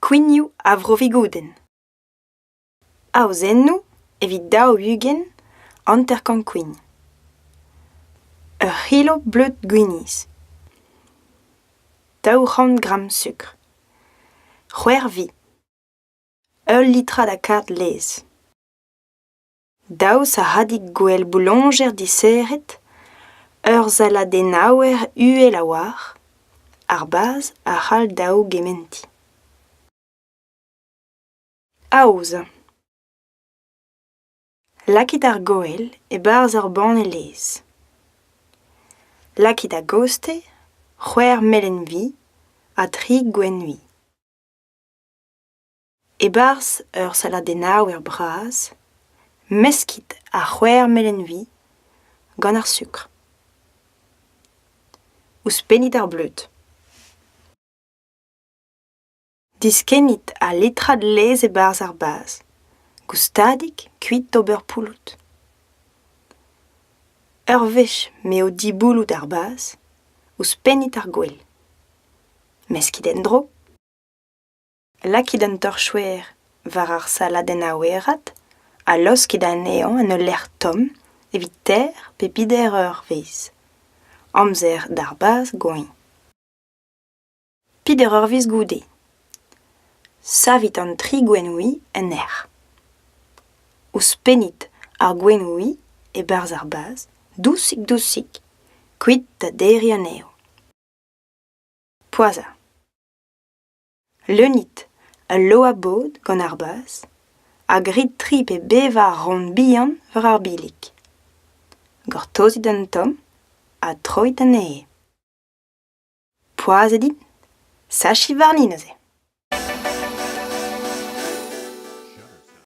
Kouignoù a Vro-Vigoudenn. Aozennoù evit 40 hanter-kant kouign. Ur c'hilo bleud gwinizh. 200 gramm sukr. C'hwec'h vi. Ul litrad ha kard laezh. Daou sac'hadig gwell bouloñjer diserret, ur saladennaouer uhel a-walc'h, ar bazh a c'hall daougementiñ. Aozañ. Lakit ar goell e-barzh ur banne laezh. Lakit a-gostez c'hwec'h melen-vi ha tri gwenn-vi. E-barzh ur saladennaouer bras, meskit ar c'hwec'h melen-vi gant ar sukr. Ouzhpennit ar bleud. Diskennit al litrad laezh e-barzh ar bazh, goustadik kuit d'ober pouloud. Ur wech m'eo dibouloud ar bazh, ouzhpennit ar gwel. Meskit en-dro. Lakit un torchouer war ar saladennaouerad ha laoskit anezhañ en ul lec'h tomm evit teir pe beder eurvezh. Amzer d'ar bazh goañv. Peder eurvezh goude. Savit an tri gwenn-wi en erc'h. Ouzhpennit ar gwenn-wi e-barzh ar bazh, dousik-dousik, kuit da derriñ anezho. Poazhañ. Leunit ul loa-bod gant ar bazh ha grit tri pe bevar ront bihan war ar billig. Gortozit un tamm ha troit anezhe. Poazhet int, sachit warni neuze.